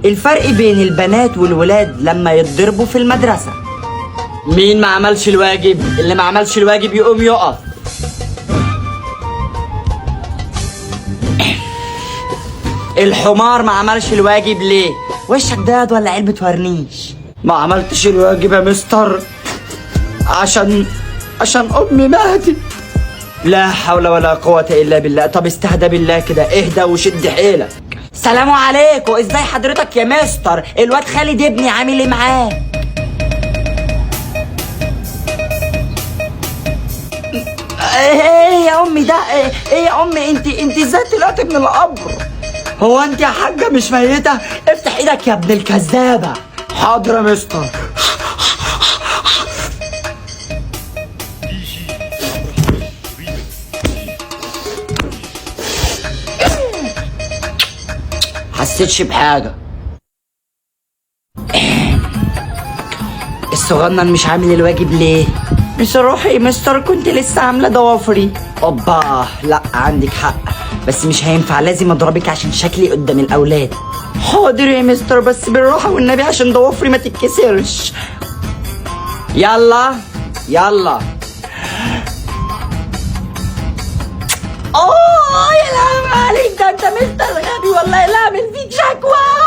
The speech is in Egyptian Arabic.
الفرق بين البنات والولاد لما يتضربوا في المدرسة. مين ما عملش الواجب؟ اللي ما عملش الواجب يقوم يقف. الحمار ما عملش الواجب ليه؟ وشك ده ولا علبة ورنيش؟ ما عملتش الواجب يا مستر عشان امي ماتت. لا حول ولا قوة إلا بالله. طب استهدى بالله كده، اهدى وشد حيلك. سلام عليكم، ازاي حضرتك يا مستر؟ الواد خالد ابني عامل ايه معاه؟ ايه يا امي ده؟ ايه يا امي، انت ازاي طلعتي من القبر؟ هو انت يا حاجة مش ميته؟ افتح ايدك يا ابن الكذابه. حاضر يا مستر. حسيتش بحاجة. الصغنن مش عامل الواجب ليه؟ بصراحة يا مستر كنت لسه عاملة ضوافري. اوبا، لا عندك حق، بس مش هينفع، لازم اضربك عشان شكلي قدام الاولاد. حاضر يا مستر، بس بالراحة والنبي عشان ضوافري ما تتكسرش. يلا يلا. اوه يا لهوي عليك، ده انت مستر غبي والله، لا اعمل فيك شكوى.